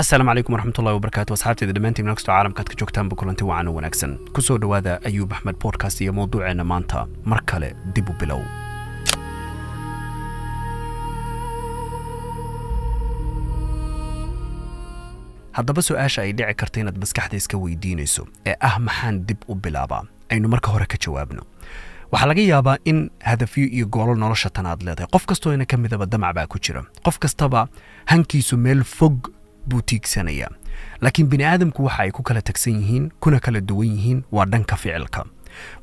Asalaamu calaykum waraxmatullahi wabarakaatu, asxaabteyda dhammaantiin meel kastoo caalamka aad ka joogtaanba, kulanti wacan oo wanaagsan. Ku soo dhowaada Ayuub Axmed Podcast iyo mowduuceenna maanta, mar kale dib u bilow. Haddaba su-aasha ay dhici karta inaad maskaxda iska weydiinayso ee ah "Maxaan dib u bilaabaa?" aynu marka hore ka jawaabno. Waxaa laga yaabaa in hadafyo iyo goolal nolosha tan aad leedahay. Qof kastoo ina ka midaba damac baa ku jira, qof kastaba hankiisu meel fog buu tiigsanaya, laakiin bini aadamku waxa ay ku kala tagsan yihiin kuna kala duwan yihiin waa dhanka ficilka.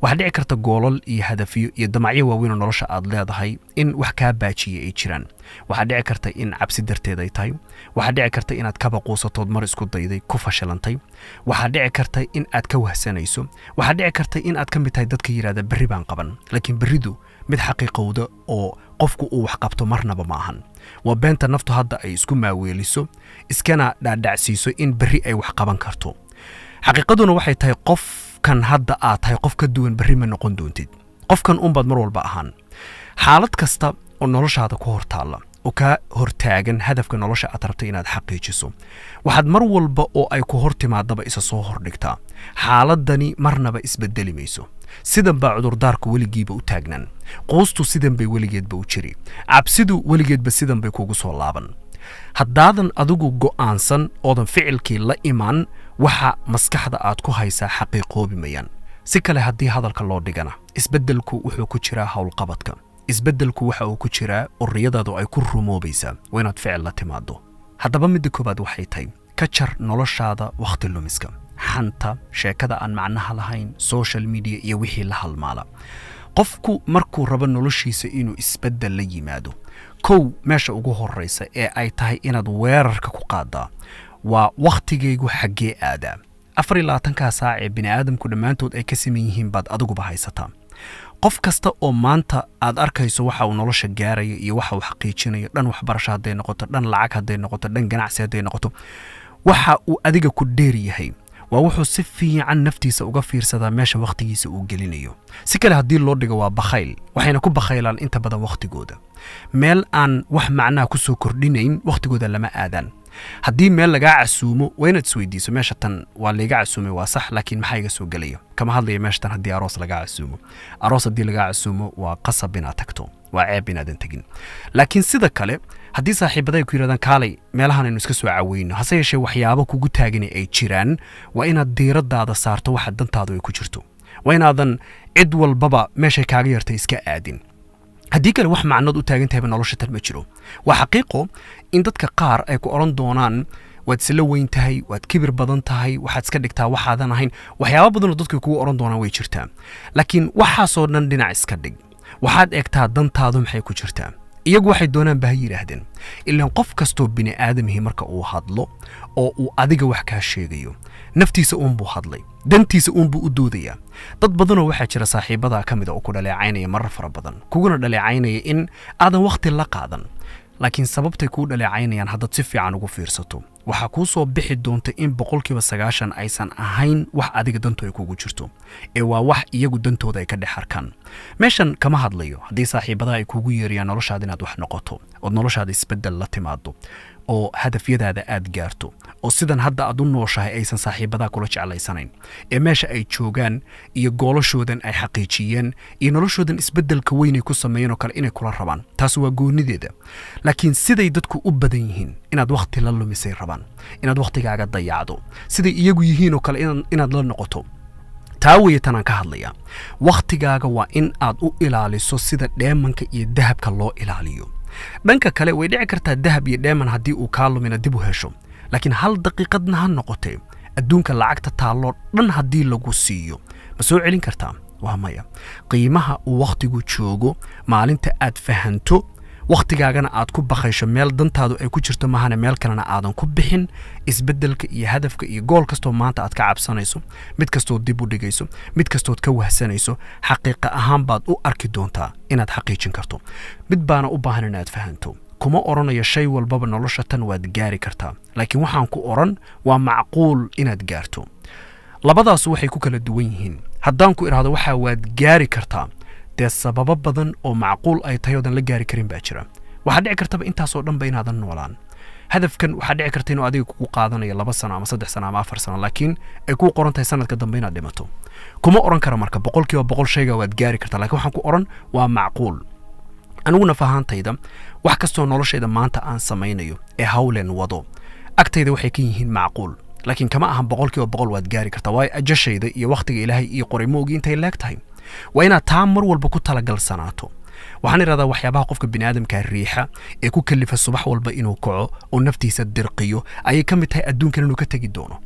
Waxaa dhici karta goolal iyo hadafyo iyo damacyo waaweyn oo nolosha aad leedahay in wax kaa baajiya ay jiraan. Waxaa dhici karta in cabsi darteed ay tahay. Waxaa dhici karta inaad kaba quusatood mar isku dayday, ku fashilantay. Waxaa dhici karta in aad ka wahsanayso. Waxaa dhici karta in aad ka mid tahay dadka yidhahda "Berri baan qaban", laakiin berridu mid xaqiiqowda oo qofku uu wax qabto marnaba ma ahan. Waa beenta naftu hadda ay isku maaweeliso, iskana dhaadhacsiiso in berri ay wax qaban karto. Xaqiiqaduna waxay tahay, qofkan hadda aad tahay qof ka duwan berri ma noqon doontid. Qofkan unbaad mar walba ahaan. Xaalad kasta oo noloshaada ku hor taalla oo kaa hortaagan hadafka nolosha aad rabtay inaad xaqiijiso, waxaad mar walba oo ay ku hor timaadaba isa soo hordhigtaa: xaaladani marnaba isbedeli mayso, sidan baa cudurdaarku weligiiba u taagnaan, quustu sidan bay weligeedba u jiri, cabsidu weligeedba sidan bay kugu soo laaban. Haddaadan adigu go'aansan oodan ficilkii la imaan, waxa maskaxda aad ku haysaa xaqiiqoobi mayaan. Si kale haddii hadalka loo dhigana, isbeddelku wuxuu ku jiraa howlqabadka. Isbeddelku waxa uu ku jiraa uriyadaadu ay ku rumoobaysaa waa inaad ficil la timaado. Haddaba midda koowaad waxay tahay: ka jar noloshaada wakhti lumiska, xanta, sheekada aan macnaha lahayn, social media iyo wixii la halmaala. Qofku markuu rabo noloshiisa inuu isbeddel la yimaado, kow, meesha ugu horraysa ee ay tahay inaad weerarka ku qaadaa waa "Wakhtigaygu xaggee aadaa?" 24-kaa saac ee bini aadamku dhammaantood ay ka siman yihiin baad adiguba haysataa. Qof kasta oo maanta aad arkayso waxa uu nolosha gaarayo iyo waxa uu xaqiijinayo, dhan waxbarasho hadday noqoto, dhan lacag hadday noqoto, dhan ganacsi hadday noqoto, waxa uu adiga ku dheer yahay waa wuxuu si fiican naftiisa uga fiirsadaa meesha wakhtigiisa uu gelinayo. Si kale haddii loo dhigo, waa bakhayl, waxayna ku bakhaylaan inta badan wakhtigooda meel aan wax macnaha ku soo kordhinayn. Wakhtigooda lama aadaan. Haddii meel lagaa casuumo, waa inaad isweydiiso: meesha tan waa layga casuumay, waa sax, laakiin maxaa iga soo gelaya? Kama hadlaya meesha tan haddii aroos lagaa casuumo. Aroos haddii lagaa casuumo, waa qasab inaad tagto, waa ceeb inaadan tegin. Laakiin sida kale, haddii saaxiibada ay ku yidhahdaan "Kaalay, meelahan aynu iska soo caweyno", hase yeeshee waxyaabo kugu taagani ay jiraan, waa inaad diiraddaada saarto waxa dantaadu ay ku jirto. Waa inaadan cid walbaba meeshay kaaga yartay iska aadin. Haddii kale, wax macnood u taagan tahayba nolosha tan ma jiro. Waa xaqiiqo in dadka qaar ay ku odhan doonaan "Waad isla weyn tahay, waad kibir badan tahay, waxaad iska dhigtaa waxaadan ahayn". Waxyaaba badanoo dadku kugu odhan doonaan way jirtaa, laakiin waxaasoo dhan dhinac iska dhig. Waxaad eegtaa dantaadu maxay ku jirtaa. Iyagu waxay doonaan ba ha yidhaahdeen, ilaan qof kastoo bini aadamihii marka uu hadlo oo uu adiga wax kaa sheegayo, naftiisa uunbuu hadlay, dantiisa uunbuu u doodayaa. Dad badanoo waxaa jira saaxiibadaa ka mida oo ku dhaleecaynaya marar fara badan, kuguna dhaleecaynaya in aadan wakhti la qaadan. Laakiin sababtay kuu dhaleecaynayaan haddaad si fiican ugu fiirsato, waxaa kuu soo bixi doonta in 90% aysan ahayn wax adiga dantu ay kugu jirto, ee waa wax iyagu dantooda ay ka dhex arkaan. Meeshan kama hadlayo haddii saaxiibadaha ay kugu yeerayaan noloshaada inaad wax noqoto, ood noloshaada isbeddel la timaado, oo hadafyadaada aad gaarto, oo sidan hadda aad u nooshahay aysan saaxiibadaa kula jeclaysanayn, ee meesha ay joogaan iyo goolashoodan ay xaqiijiyeen iyo noloshoodan isbeddelka weynay ku sameeyeen oo kale inay kula rabaan, taas waa goonideeda. Laakiin siday dadku u badan yihiin, inaad wakhti la lumisay rabaan, inaad wakhtigaaga dayacdo, siday iyagu yihiin oo kale inaad la noqoto. Taa weeye tanaan ka hadlaya. Wakhtigaaga waa in aad u ilaaliso sida dheemanka iyo dahabka loo ilaaliyo. Dhanka kale, way dhici kartaa dahab iyo dheeman haddii uu kaa lumina dib u hesho, laakiin hal daqiiqadna ha noqotee, adduunka lacagta taalloo dhan haddii lagu siiyo, ma soo celin kartaa? Waa maya. Qiimaha uu wakhtigu joogo maalinta aad fahanto, wakhtigaagana aad ku bakhaysho meel dantaadu ay ku jirto mahane meel kalena aadan ku bixin, isbeddelka iyo hadafka iyo gool kastoo maanta aad ka cabsanayso, mid kastood dib u dhigayso, mid kastood ka wahsanayso, xaqiiqa ahaan baad u arki doontaa inaad xaqiijin karto. Mid baana u baahan inaad fahanto: kuma odhanayo shay walbaba nolosha tan waad gaari kartaa, laakiin waxaan ku odhan waa macquul inaad gaarto. Labadaasu waxay ku kala duwan yihiin: haddaan ku idhaahdo waxaa waad gaari kartaa, dee sababo badan oo macquul ay tahay oodan la gaari karin baa jira. Waxaa dhici kartaba intaasoo dhanba inaadan noolaan. Hadafkan waxaa dhici karta inuu adiga kugu qaadanayo 2 sano ama 3 sano ama 4 sano, laakiin ay kuu qoran tahay sanadka dambe inaad dhimato. Kuma oran kara marka 100% shayga waad gaari kartaa, lakiin waxaan ku oran waa macquul. Aniguna fahaantayda, wax kastoo noloshayda maanta aan samaynayo ee hawlen wado agtayda waxay ka yihiin macquul, laakiin kama ahan 100% waad gaari kartaa, waayo ajashayda iyo wakhtiga Ilaahay iyo qoray ma ogi intay leeg tahay. Waa inaad taa mar walba ku talagalsanaato. Waxaan idhahdaa, waxyaabaha qofka biniaadamka riixa ee ku kalifa subax walba inuu kaco oo naftiisa dirqiyo ayay ka mid tahay adduunkan inuu ka tegi doono.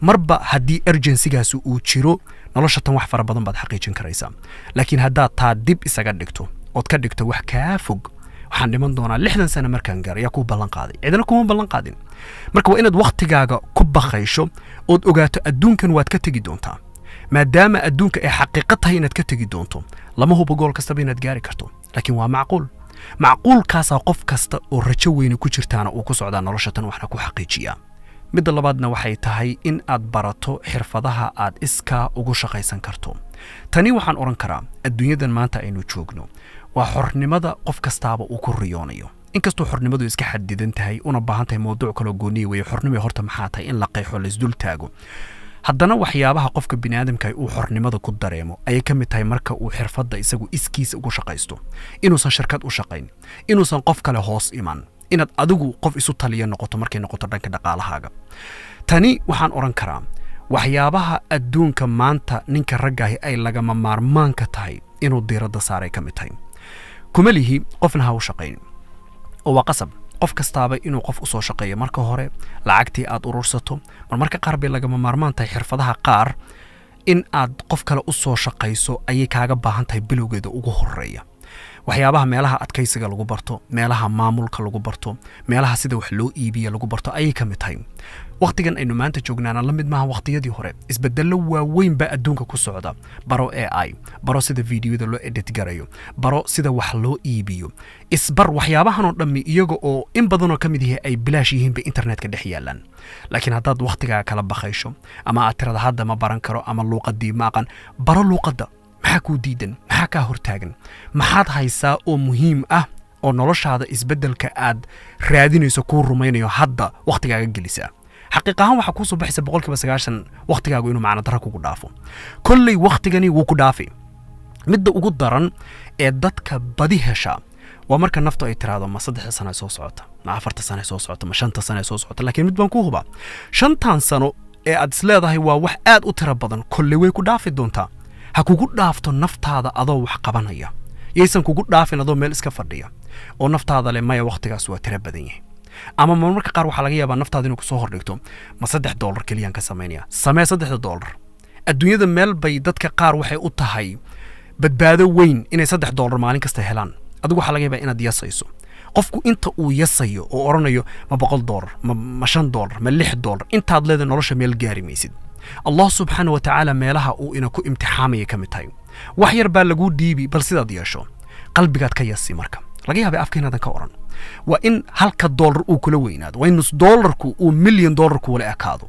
Marba haddii urgency-gaasi uu jiro, nolosha tan wax fara badan baad xaqiijin karaysaa. Laakiin haddaad taa dib isaga dhigto ood ka dhigto wax kaa fog, waxaan dhiman doonaa 60 sano markaan gaaro, yaa kuu ballan qaaday? Cidina kuma ballan qaadin. Marka waa inaad wakhtigaaga ku baqaysho ood ogaato adduunkan waad ka tegi doontaa. Maadaama adduunka ay xaqiiqo tahay inaad ka tegi doonto, lama hubo goal kastaba inaad gaari karto, laakiin waa macquul. Macquulkaasaa qof kasta oo rajo weyne ku jirtaana uu ku socdaa nolosha tan, waxna ku xaqiijiyaa. Midda labaadna waxay tahay in aad barato xirfadaha aad iskaa ugu shaqaysan karto. Tani waxaan odhan karaa, adduunyadan maanta aynu joogno waa xornimada qof kastaaba uu ku riyoonayo, inkastoo xornimadu iska xadidan tahay una baahan tahay mawduuc kaloo gooniya weeye, xornimo horta maxaa tahay, in la qeexo, laisdul taago. Haddana waxyaabaha qofka biniaadamka uu xornimada ku dareemo ayay ka mid tahay marka uu xirfadda isagu iskiisa ugu shaqaysto, inuusan shirkad u shaqayn, inuusan qof kale hoos iman, inaad adigu qof isu taliya noqoto markay noqoto dhanka dhaqaalahaaga. Tani waxaan odhan karaa waxyaabaha adduunka maanta ninka raggaahi ay lagama maarmaanka tahay inuu diiradda saaray ka mid tahay. Kuma lihi qofna ha u shaqayn, oo waa qasab qof kastaaba inuu qof usoo shaqeeyo marka hore lacagtii aad urursato. Marmarka qaar bay lagama maarmaan tahay xirfadaha qaar in aad qof kale u soo shaqayso ayay kaaga baahan tahay bilowgeeda ugu horeeya. Waxyaabaha meelaha adkaysiga lagu barto, meelaha maamulka lagu barto, meelaha sida wax loo iibiya lagu barto ayay ka mid tahay. Wakhtigan aynu maanta joognaana la mid maaha wakhtiyadii hore. Isbedello waaweyn baa adduunka ku socda. Baro AI, baro sida videoda loo edit garayo, baro sida wax loo iibiyo, isbar waxyaabahan oo dhammi, iyaga oo in badanoo ka mid yahay ay bilaash yihiin bay internetka dhex yaalaan. Laakiin haddaad wakhtigaa kala bakhaysho ama aad tirada hadda ma baran karo ama luuqadii ma aqan, baro luuqadda. Maxaa kuu diidan? Maxaa kaa hortaagan? Maxaad haysaa oo muhiim ah oo noloshaada isbeddelka aad raadinayso kuu rumaynayo hadda wakhtigaaga gelisaa? Xaqiiq ahaan waxaa kuu soo baxaysa 90% wakhtigaagu inuu macno darro kugu dhaafo. Kolley wakhtigani wuu ku dhaafay. Midda ugu daran ee dadka badi hesha waa marka naftu ay tiraahdo, ma 3da sano ee soo socota, ma 4ta sano ee soo socota, ma 5ta sano ee soo socota? Laakiin mid baan ku hubaa: 5tan sano ee aad isleedahay waa wax aad u tiro badan, kolley way ku dhaafi doontaa. Ha kugu dhaafto naftaada adoo wax qabanaya, yaysan kugu dhaafin adoo meel iska fadhiya oo naftaada le maya, wakhtigaas waa tiro badan yahay. Ama marmarka qaar waxaa laga yaabaa naftaada inuu kusoo hordhigto, ma $3 keliyaan ka samaynaya? Samee $3. Adduunyada meel bay dadka qaar waxay u tahay badbaado weyn inay $3 maalin kasta helaan. Adigu waxaa laga yaabaa inaad yasayso. Qofku inta uu yasayo oo odhanayo ma $100, ma $5, ma $6, intaad leedahay nolosha meel gaari maysid. Allah subxaana wa tacaala meelaha uu ina ku imtixaamaya ka mid tahay. Wax yar baa laguu dhiibi, bal sidaad yeesho. Qalbigaad ka yasi, marka laga yaabay afka inaadan ka odhan. Waa in halka dollar uu kula weynaado, waa in nus dollarku uu $1 million kuula ekaado.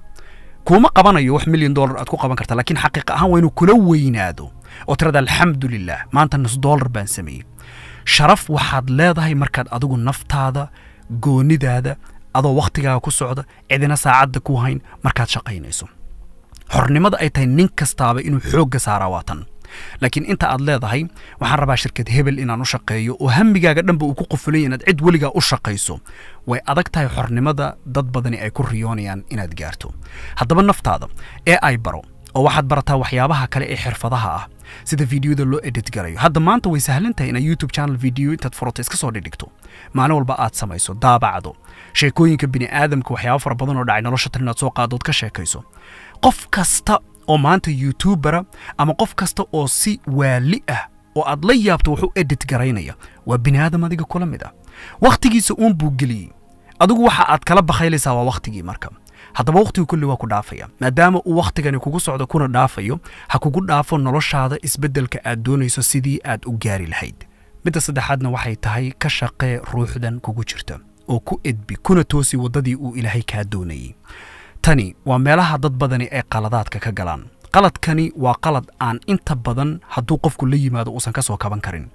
Kuma qabanayo wax $1 million aad ku qaban karta, laakiin xaqiiqa ahaan waa inuu kula weynaado oo tirada, alxamdulilah, maanta nus dollar baan sameeyey. Sharaf waxaad leedahay markaad adigu naftaada goonidaada, adoo wakhtigaaga ku socda, cidina saacadda ku hayn, markaad shaqaynayso. Xornimada ay tahay nin kastaaba inuu xoogga saaraa waa tan. Laakiin inta aad leedahay waxaan rabaa shirkad hebel inaan u shaqeeyo, oo hamigaaga dhanba uu ku qufulay inaad cid weligaa u shaqayso, way adag tahay xornimada dad badani ay ku riyoonayaan inaad gaarto. Haddaba naftaada ee ay baro, oo waxaad barataa waxyaabaha kale ee xirfadaha ah, sida videoda loo edit garayo. Hadda maanta way sahlan tahay inaad YouTube channel video intaad furato iska soo dhigdhigto, maalin walba aad samayso, daabacdo sheekooyinka bini aadamka, waxyaabo fara badan oo dhacay nolosha tan inaad soo qaadood ka sheekayso. Qof kasta oo maanta YouTuber-a ama qof kasta oo si waali ah oo aad la yaabto wuxuu edit garaynaya waa bini aadam adiga kula mid ah. Wakhtigiisa uun buu geliyey. Adigu waxa aad kala bakhaylaysaa waa wakhtigii. Marka haddaba wakhtigu kulli waa ku dhaafaya. Maadaama uu wakhtigani kugu socdo kuna dhaafayo, ha kugu dhaafo noloshaada isbeddelka aad doonayso sidii aad u gaari lahayd. Midda saddexaadna waxay tahay, ka shaqee ruuxdan kugu jirta oo ku edbi kuna toosi waddadii uu Ilaahay kaa doonayey. Tani waa meelaha dad badani ay qaladaadka ka galaan. Qaladkani waa qalad aan inta badan hadduu qofku la yimaado uusan ka soo kaban karin.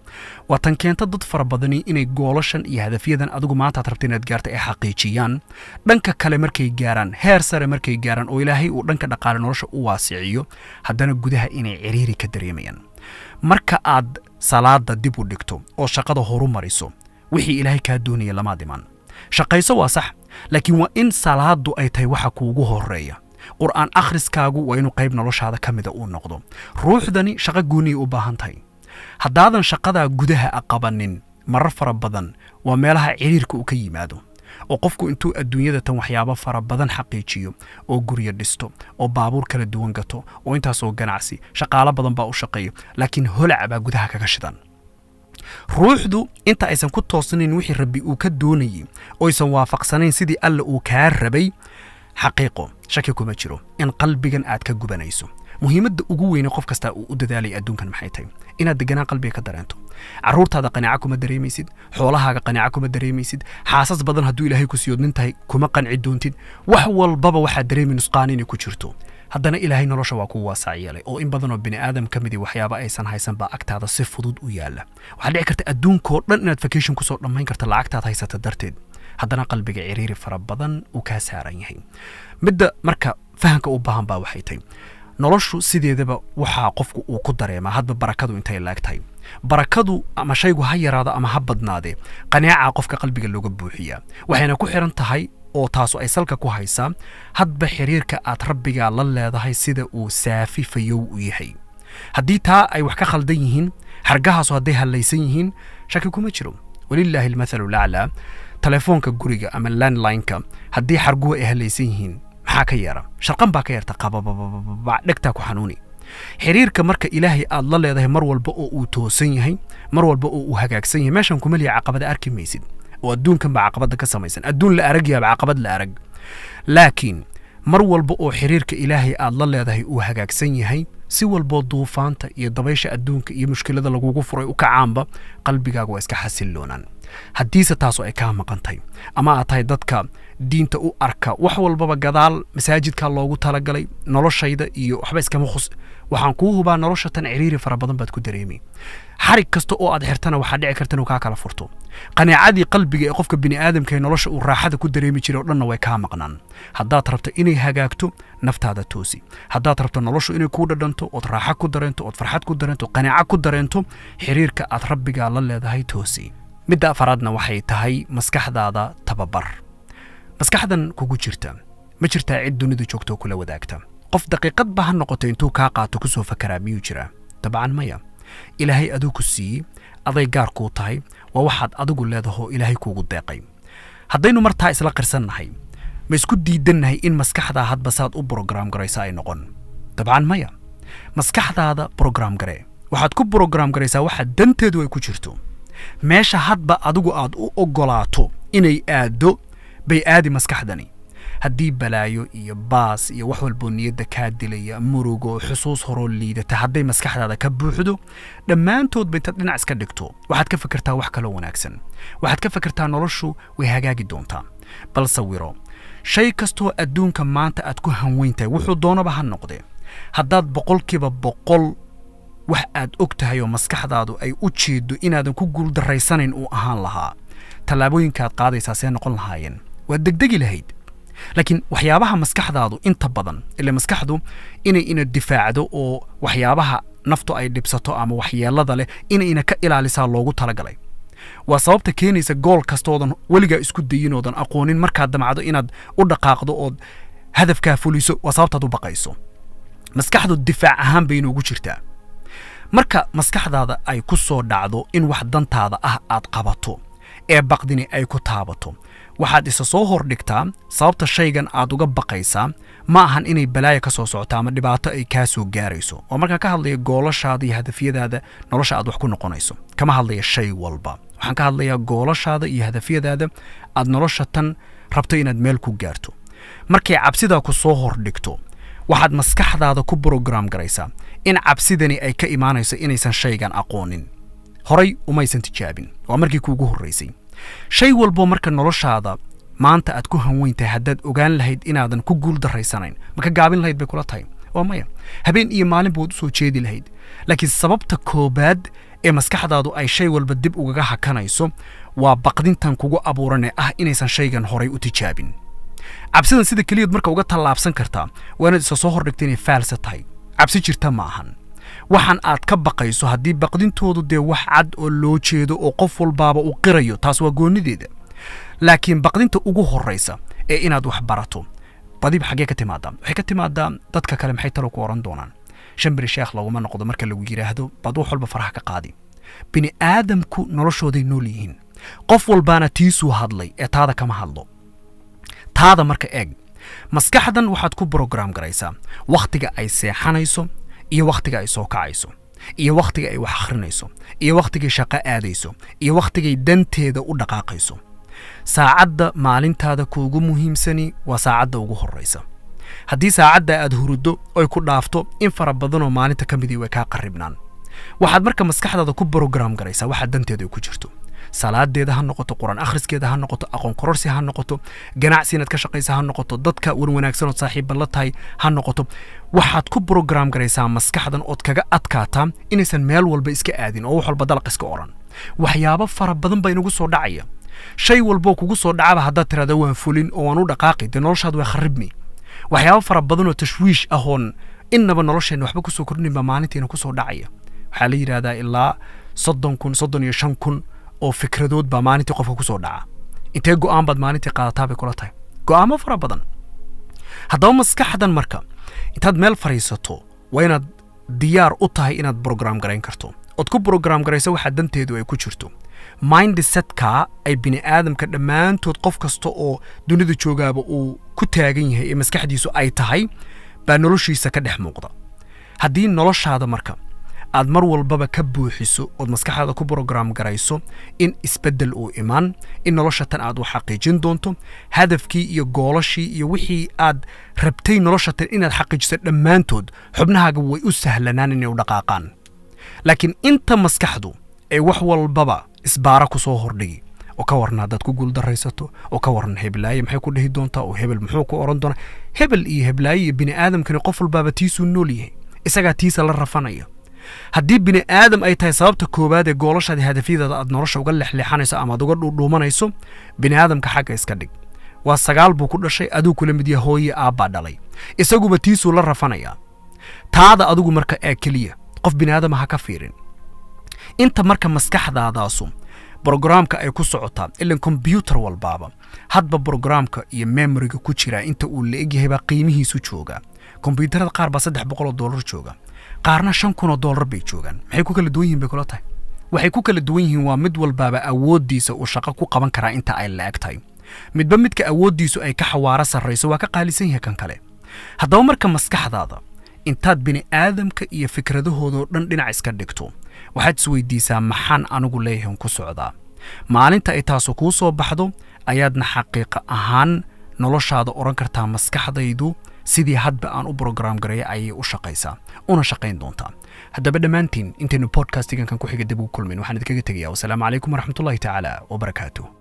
Waa tan keenta dad fara badani inay goolashan iyo hadafyadan adigu maanta aad rabta inaad gaarta ay xaqiijiyaan. Dhanka kale markay gaaraan, heer sare markay gaaraan oo Ilaahay uu dhanka dhaqaale nolosha u waasiciyo, haddana gudaha inay ciriiri ka dareemayaan. Marka aad salaada dib u dhigto oo shaqada horu mariso, wixii Ilaahay kaa doonaya lamaad iman. Shaqayso waa sax, laakiin waa in salaadu ay tahay waxa kuugu horeeya. Qur'aan akhriskaagu waa inuu qayb noloshaada ka mida uu noqdo. Ruuxdani shaqo gooniyay u baahan tahay. Haddaadan shaqadaa gudaha a qabanin, marar fara badan waa meelaha ciriirka uu ka yimaado, oo qofku intuu adduunyada tan waxyaabo fara badan xaqiijiyo oo guryo dhisto oo baabuur kala duwan gato oo intaasoo ganacsi, shaqaalo badan baa u shaqeeya, laakiin holac baa gudaha kaga shidan. Ruuxdu inta aysan ku toosnayn wixii Rabbi uu ka doonayey, oysan waafaqsanayn sidii Alla uu kaa rabay, xaqiiqo shaki kuma jiro in qalbigan aad ka gubanayso. Muhiimadda ugu weyne qof kastaa uu u dadaalay adduunkan maxay tahay? Inaad deganaan qalbiga ka dareento. Carruurtaada qanaaco kuma dareemaysid, xoolahaaga qanaaco kuma dareemaysid, xaasas badan hadduu Ilaahay ku siiyo nin tahay kuma qanci doontid. Wax walbaba waxaad dareemi nusqaan inay ku jirto. Haddana Ilaahay nolosha waa kuu waasac yeelay, oo in badanoo bini aadam ka midii waxyaaba aysan haysan baa agtaada si fudud u yaalla. Waxaa dhici karta adduunkoo dhan inaad vacation kusoo dhammayn karta lacagtaad haysata darteed, haddana qalbiga ciriiri fara badan uu kaa saaran yahay. Midda marka fahanka u baahan baa waxay tahay, noloshu sideedaba waxaa qofku uu ku dareemaa hadba barakadu intay laag tahay. Barakadu ama shaygu ha yaraado ama ha badnaadee, qanaaca qofka qalbiga looga buuxiyaa waxayna ku xiran tahay, oo taasu ay salka ku haysaa, hadba xiriirka aad Rabbigaa la leedahay sida uu saafi fayow u yahay. Haddii taa ay wax ka khaldan yihiin, xargahaasu hadday hallaysan yihiin, shaki kuma jiro. ولله المثل الأعلى, telefoonka guriga ama landline-ka haddii xarguhu ay hallaysan yihiin, maxaa ka yeera? Sharqan baa ka yeerta, qababababa, dhegtaa ku xanuuni. Xiriirka marka Ilaahay aad la leedahay mar walba oo uu toosan yahay, mar walba oo uu hagaagsan yahay, meeshan kuma liya caqabada arki maysid, oo adduunkan baa caqabada ka samaysan. Adduun la arag yaaba caqabad la arag. Laakiin mar walba oo xiriirka Ilaahay aad la leedahay uu hagaagsan yahay, si walboo duufaanta iyo dabaysha adduunka iyo mushkilada lagugu furay u kacaanba, qalbigaaga waa iska xasilloonaan. Haddiise taasoo ay kaa maqan tahay, ama aad tahay dadka diinta u arka wax walbaba gadaal masaajidka loogu talagalay, noloshayda iyo waxba iskama khus, waxaan kuu hubaa nolosha tan ciriiri fara badan baad ku dareemi. Xarig kasta oo aad xirtana waxaa dhici karta inuu kaa kala furto. Qanaacadii qalbiga ee qofka bini aadamka ee nolosha uu raaxada ku dareemi jiray oo dhanna way kaa maqnaan. Haddaad rabto inay hagaagto, naftaada toosi. Haddaad rabto noloshu inay kuu dhadhanto, ood raaxo ku dareento, ood farxad ku dareento, qanaaco ku dareento, xiriirka aad Rabbigaa la leedahay toosi. Midda afaraadna waxay tahay maskaxdaada tababar. Maskaxdan kugu jirta, ma jirtaa cid dunidu joogto kula wadaagta? Qof daqiiqadba ha noqoto intuu kaa qaato ku soo fakaraa miyuu jiraa? Dabcan maya. Ilaahay aduu ku siiyey, aday gaar kuu tahay, waa waxaad adigu leedahoo Ilaahay kuugu deeqay. Haddaynu martaa isla qirsannahay, ma isku diidannahay in maskaxdaa hadba saad u program garaysa ay noqon? Dabcan maya. Maskaxdaada program garee. Waxaad ku program garaysaa waxa danteedu ay ku jirto. Meesha hadba adigu aad u oggolaato inay aaddo bay aadi maskaxdani. Haddii balaayo iyo baas iyo wax walboo niyadda kaa dilaya, murugo, xusuus horoo liidata hadday maskaxdaada ka buuxdo, dhammaantoodba intaad dhinac iska dhigto, waxaad ka fikirtaa wax kaloo wanaagsan. Waxaad ka fikirtaa noloshu way hagaagi doontaa. Bal sawiro shay kastoo adduunka maanta aad ku hanweyn tahay, wuxuu doonaba ha noqdee, haddaad 100% wax aad og tahay oo maskaxdaadu ay u jeedo inaadan ku guuldarraysanayn uu ahaan lahaa, tallaabooyinkaad qaadaysaa see noqon lahaayeen? Waad degdegi lahayd. Laakiin waxyaabaha maskaxdaadu inta badan, ile maskaxdu inay ina difaacdo oo waxyaabaha naftu ay dhibsato ama waxyeelada leh inayna ka ilaalisaa loogu talagalay. Waa sababta keenaysa goal kastoodan weligaa isku dayin oodan aqoonin, markaad damcdo inaad u dhaqaaqdo ood hadafkaa fuliso, waa sababtaad u baqayso. Maskaxdu difaac ahaan bay inoogu jirtaa. Marka maskaxdaada ay ku soo dhacdo in wax dantaada ah aad qabato ee baqdini ay ku taabato, waxaad isa soo hordhigtaa sababta shaygan aad uga baqaysaa. Ma ahan inay balaayo ka soo socoto ama dhibaato ay kaa soo gaarayso. Oo markaan ka hadlaya goolashaada iyo hadafyadaada nolosha aad wax ku noqonayso, kama hadlaya shay walba. Waxaan ka hadlayaa goolashaada iyo hadafyadaada aad nolosha tan rabto inaad meel ku gaarto. Markay cabsidaa ku soo hordhigto, waxaad maskaxdaada ku program garaysaa in cabsidani ay ka imaanayso inaysan shaygan aqoonin, horay umaysan tijaabin, waa markii kuugu horraysay. Shay walbo marka noloshaada maanta aad ku hanweyn tahay, haddaad ogaan lahayd inaadan ku guul darraysanayn, ma ka gaabin lahayd bay kula tahay? Waa maya. Habeen iyo maalinba waad u soo jeedi lahayd. Laakiin sababta koobaad ee maskaxdaadu ay shay walba dib ugaga hakanayso waa baqdintan kugu abuuran ee ah inaysan shaygan horay u tijaabin. Cabsidan sida keliyaad marka uga tallaabsan kartaa waa inaad isa soo hordhigta inay false tahay. Cabsi jirta ma ahan waxaan aad ka baqayso. Haddii baqdintoodu dee wax cad oo loo jeedo oo qof walbaaba uu qirayo, taas waa goonideeda. Laakiin baqdinta ugu horraysa ee inaad wax barato badiba xaggee ka timaadaa? Waxay ka timaadaa dadka kale maxay talo ku oran doonaan. Shan beri sheekh laguma noqdo marka lagu yidhaahdo baad wax walba faraha ka qaadi. Bini aadamku noloshooday nool yihiin, qof walbaana tiisuu hadlay ee taada kama hadlo. Taada marka eeg, maskaxdan waxaad ku program garaysaa wakhtiga ay seexanayso iyo wakhtiga ay soo kacayso iyo wakhtiga ay wax akhrinayso iyo wakhtigay shaqo aadayso iyo wakhtigay danteeda u dhaqaaqayso. Saacadda maalintaada kuugu muhiimsani waa saacadda ugu horraysa. Haddii saacadda aad huruddo oy ku dhaafto, in fara badanoo maalinta ka midii way kaa qarribnaan. Waxaad marka maskaxdaada ku program garaysaa waxa danteeda ay ku jirto. Salaadeeda ha noqoto, Qur-aan akhriskeeda ha noqoto, aqoon kororsi ha noqoto, ganacsi inaad ka shaqaysa ha noqoto, dadka wan wanaagsan ood saaxiibba la tahay ha noqoto. Waxaad ku program garaysaa maskaxdan ood kaga adkaataa inaysan meel walba iska aadin oo wax walba dalaq iska odhan. Waxyaabo fara badan baa inagu soo dhacaya. Shay walboo kugu soo dhacaba haddaad tirahda waan fulin oo waan u dhaqaaqi, dee noloshaad way kharribmi. Waxyaabo fara badan oo tashwiish ahoon innaba nolosheenna waxba kusoo kordhin baa maalintiina kusoo dhacaya. Waxaa la yidhahdaa ilaa 30,000, 35,000 oo fikradood baa maalintii qofka kusoo dhaca. Intee go'aan baad maalintii qaadataa bay kula tahay? Go'aamo fara badan. Haddaba maskaxdan marka intaad meel fadhiisato waa inaad diyaar u tahay inaad program garayn karto ood ku program garayso waxa danteedu ay ku jirto. Mindsetka ay bini aadamka dhammaantood, qof kasta oo dunida joogaaba uu ku taagan yahay ee maskaxdiisu ay tahay baa noloshiisa ka dhex muuqda. Haddii noloshaada marka aad mar walbaba ka buuxiso ood maskaxdaada ku program garayso in isbeddel uu imaan, in nolosha tan aad wax xaqiijin doonto, hadafkii iyo goalashii iyo wixii aad rabtay nolosha tan inaad xaqiijiso dhammaantood, xubnahaaga way u sahlanaan inay u dhaqaaqaan. Laakiin inta maskaxdu ay wax walbaba isbaara ku soo hordhigi oo ka warran haddaad ku guuldaraysato, oo ka warran heblaaye maxay ku dhihi doontaa, oo hebel muxuu ku odhan doonaa, hebel iyo heblaaye iyo bini aadamkani qof walbaaba tiisuu nool yahay, isagaa tiisa la rafanaya. Haddii bini aadam ay tahay sababta koowaad ee goalashaada, hadafyadaada aad nolosha uga lexleexanayso ama aad uga dhuudhuumanayso, bini aadamka xagga iska dhig. Waa sagaal buu ku dhashay, aduu kula mid yahay, hooye aabbaa dhalay, isaguba tiisuu la rafanayaa. Taada adigu marka ee keliya qof bini aadama ha ka fiirin. Inta marka maskaxdaadaasu programka ay ku socotaa, ilan kombyuutar walbaaba hadba programka iyo memoryga ku jiraa inta uu la egyahay baa qiimihiisu joogaa. Kombyuutarada qaar baa $300 jooga, qaarna $5,000 bay joogaan. Maxay ku kala duwan yihiin bay kula tahay? Waxay ku kala duwan yihiin waa mid walbaaba awooddiisa uu shaqo ku qaban karaa inta ay la eg tahay. Midba midka awooddiisu ay ka xawaaro sarrayso waa ka qaalisan yahay kan kale. Haddaba marka maskaxdaada intaad bini aadamka iyo fikradahoodoo dhan dhinac iska dhigto, waxaad isweydiisaa, maxaan anigu leeyahay ku socdaa? Maalinta ay taasu kuu soo baxdo ayaadna xaqiiqa ahaan noloshaada odhan kartaa, maskaxdaydu sidii hadba aan u program gareeya ayay u shaqaysaa una shaqayn doontaa. Haddaba dhammaantiin, intaynu podcastigan kan ku xiga dib ugu kulmin, waxaan idinkaga tegayaa wasalaamu calaykum waraxmatullahi tacaala wabarakaatuh.